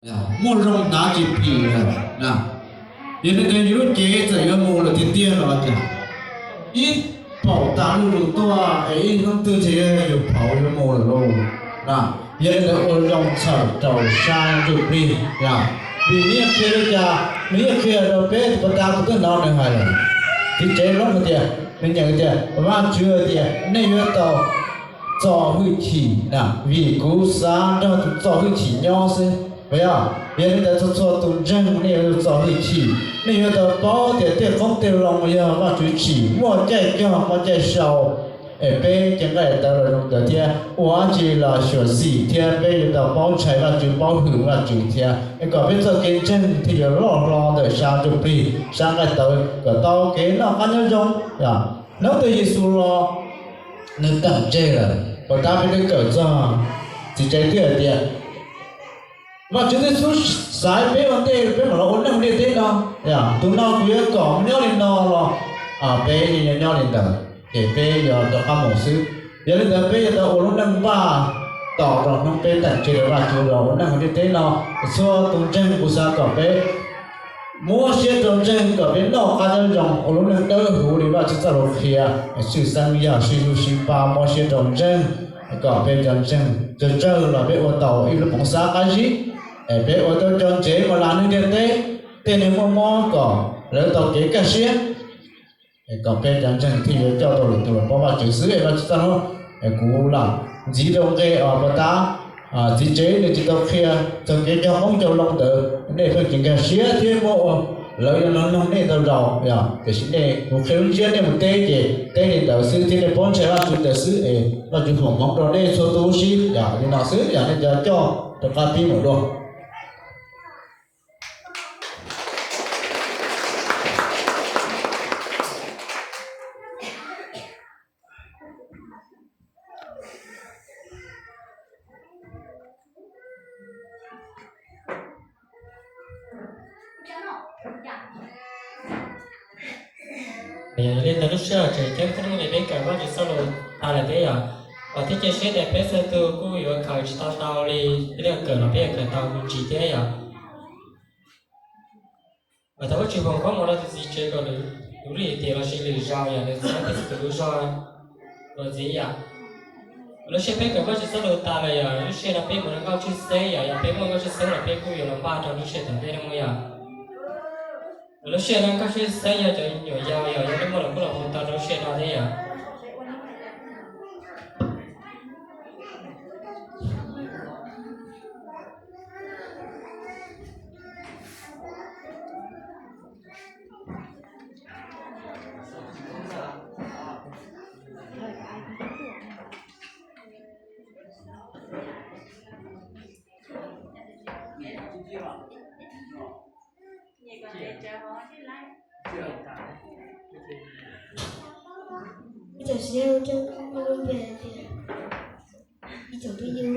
Muaj zoo hnav tsis phim lawm na. Yog li ntawd yus lub cev txawm yuav mus lawm tiag tiag los cas, ib paum tas lub lus tuaj es ib hnub twg ces yog yus phaum yuav mus lawm lauj na. Yog li ntawd ua zoo txhawm rau sab ntsuj plig na. Vim nws yeej qhia li cas, nws yeej qhia rau peb puas tas kuv twb hnov nws hais lawm. Txiv tsev Hlob hais tias, nws nyeem tias Vajtswv hais tias nej yuav tau txo hwj chim na, vim kuv xav nrog tus txo hwj chim nyob xwb. Puas yog? Yog li ntawd txhua txhua tus ntseeg nej yuav tau txo hwj chim, nej yuav tau paub tias tej qoob tej loo yog Vajtswv tsim, muaj caij cog muaj caij sau. Es peb cev nqaij tawv los zoo ntawd thiab ua dab tsi los xyuam xim thiab peb yuav tau paub ntshai Vajtswv, paub hwm Vajtswv thiab, es kom peb txoj kev ntseeg thiaj yuav loj hlob ntawm sab ntsuj plig sab nqaij tawv kom tau kev noj qab nyob zoo. Hnub twg Yexus los nws tawm tseg lawm, puas tas peb twb kawm txog txiv tsev twb hais tias Vajtswv twb xub xaiv peb ua ntej peb mam los ua neej ntiaj teb no. Tus no kuv yuav kom nyob li no los peb yuav nyob li ntawd, ces peb yuav rov qab mus xwb. Yog li ntawd peb yuav tau ua lub neej npaj tos rau hnub peb tawm tseg rau Vajtswv los ua neej ntiaj teb no. Txhua tus ntseeg kuv xav kom peb muab siab rau ntseeg kom peb noj qab nyob zoo ua lub neej dawb huv li Vajtswv txoj lus qhia, tshwj xeeb yog sib hlub sib pab muab siab rau ntseeg, kom peb cov ntseeg tsawg tsawg los peb ua tau ib lub peev xwm qab zib, es peb ua tau cov ntsev mus las neeg ntiaj teb, tej neeg muaj mob kom lawv tau kev kaj siab, kom peb cov ntseeg thiaj yuav coj tau lwm tus los paub Vajtswv xwb. Vajtswv txoj lus, kuv lam ntxiv rau nqe uas puas tas txiv tsev nws tsis tau qhia txog kev cog qoob cog loo ntawd, nej pheej tsis nkag siab thiab muab ua lawv yuav los noog nej tau zaus, tiam sis nej, kuv qhia lub ntsiab nej mus teb ces teb li ntawd xwb thiab nej paub ntshai Vajtswv ntawd xwb es Vajtswv foom hmoov rau nej txhua tus huv si. Yog li no xwb, yog nej cov coj rov qab pib mus dua. Yog li ntawd lub sij hawm tseem ceeb thiab, peb kawm Vajtswv txoj lus tas lawm thiab yom, thiab cia siab tias peb txhua tus kuj yuav khaws tsis tau tau li, peb yuav kawm los peb yuav kawm tau me ntsis thiab yom. Mas thov Vajtswv foom koob hmoov rau tus txiv tsev kom nws lub lim tiam los sis lwm zaus yom nws txhawb peb txhua tus lub zog los ntxiv yom. Lub sij hawm peb kawm Vajtswv txoj lus tas lawm yom, lub sij hawm no peb mus rau nkauj tshwj xeeb yom, yog peb muaj nkauj tshwj xeeb los peb kuj yuav los npaj rau lub sij hawm tom ntej no yom. Lub sij hawm no nkauj tshwj xeeb yog cov me nyuam yaus yom, yog nej muaj los kuj los mus tau rau lub sij hawm no thiab yom. Ib tsoom phooj ywg, ib tsoom phooj ywg,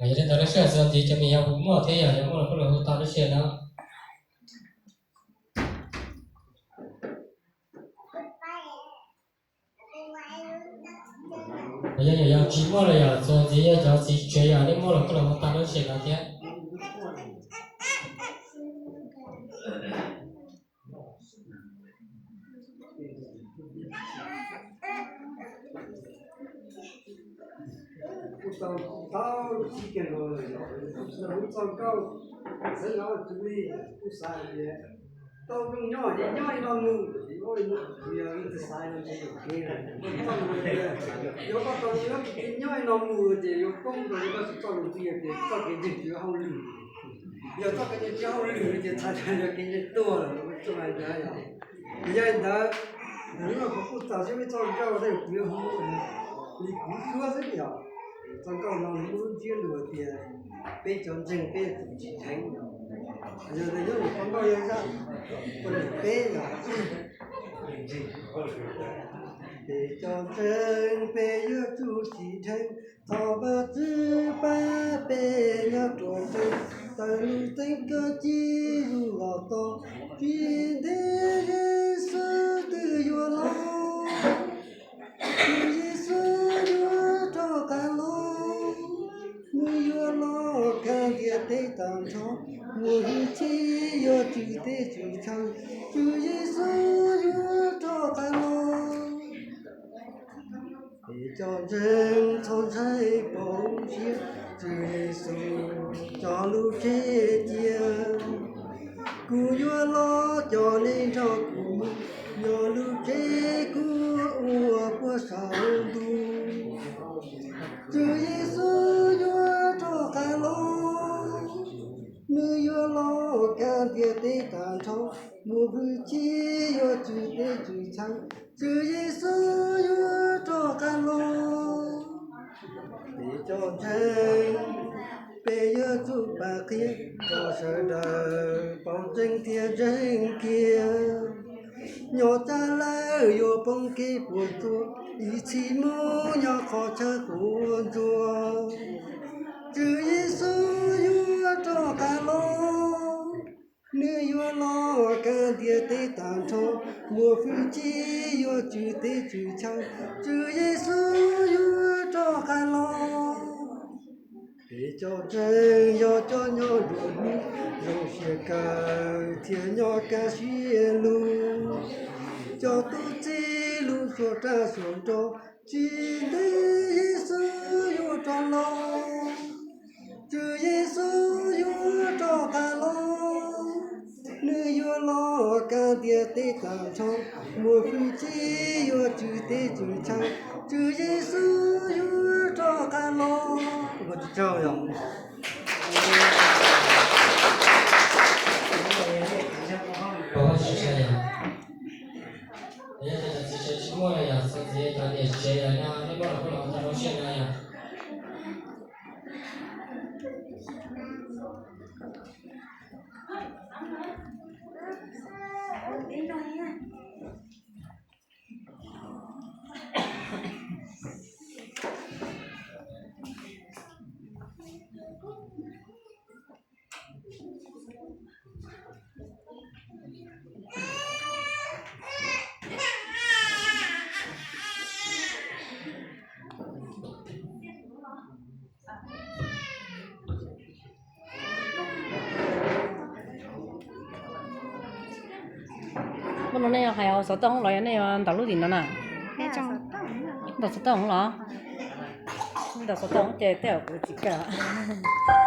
Yog li ntawd lub sij hawm txuas ntxiv cov me nyuam yog puas muaj thiab yog yog muaj los kuj los hu tau lub sij hawm no. Yog, yog tsis muaj los yog txuas ntxiv yog cov txiv tsev yog nej muaj los kuj los hu tau lub sij hawm no thiab. Kuj tau tau lub txij kiag no lawm, lub txoj nkauj xeeb los txwv li kuj xav hais tias tau zoo nyob ces nyob li no mus, kuv yog ib tug xav no ces yuav koj tau nyob ces nyob li no mus ces yuav koob rau koj txoj lus tias txoj kev ntseeg tsis hauj lwm. Yog txoj kev ntseeg tsis hauj lwm ces txhais tau yog kev ntseeg tuag lawm, txoj hais ntawd yog. Yog li ntawd, hnub no kuv kuj txaus siab ib txoj nkauj tej kuv yuav hu li kuv suab xwb yog. Txoj nkauj no nws muaj lub ntsiab lus tias peb cov ntseeg peb yuav tsum tsis dheev. Yog li ntawd nyob ntawm txoj nkauj yog zaj peb yog peb cov ntseeg peb yuav tsum tsis dheev, thov Vajtswv pab peb nyob ruaj nrees, tawm lub tseeb kawg ci zuj zus los txog, tsis ntev Yexus twb yuav los, Tswv Yexus yuav rov qab los, nws yuav los kav ntiaj teb tag nrho, muaj hwj chim yuav tswj teb tswj chaw, Tswv Yexus yuav rov qab los. Peb cov ntseeg txhob ntshai poob siab, Tswv Yexus cov lus tseg cia. Kuv yuav los coj nej nrog kuv mus, nyob lub tsev kub uas puag saum ntuj. Tswv Yexus yuav rov qab los, nws yuav los kaj ntiaj teb tag nrho, muaj hwj chim yuav tswj teb tswj chaw. Tswv Yexus yuav rov qab los. Peb cov ntseeg, peb yuav tsum pab qhia rau sawv daws paub tseeb thiab ntseeg kiag. Nyob tsam lawm yuav poob kev puas tsuaj, ib txhij mus nyob qhov chaw quav ntsuag. Tswv Yexus yuav rov qab los, nws yuav los kaj ntiaj teb tag nrho, muaj hwj chim yuav tswj teb tswj chaw. Tswv Yexus yuav rov qab los. Peb cov ntseeg yog cov nyob nruab hnub, zoo siab kawg thiab nyob kaj siab lug. Cov tub txib lub suab raj suab nrog, tsis ntev Yexus yuav rov los. Tswv Yexus yuav rov qab los, nws yuav los kaj ntiaj teb tag nrho, muaj hwj chim yuav tswj teb tswj chaw. Tswv Yexus yuav rov qab los. Ua tsaug yog. Tsis muaj yog, txiv tsev tsis muaj yog, txiv cov niam tsev yog no, nej muab los kuj los tau rau siab no yog. Muaj no nej yog hais xov tooj los yog nej yuav ntaus lub tim no na? Ntaus xov tooj los? Ntaus xov tooj ces tej zaum kuv tsis kawm.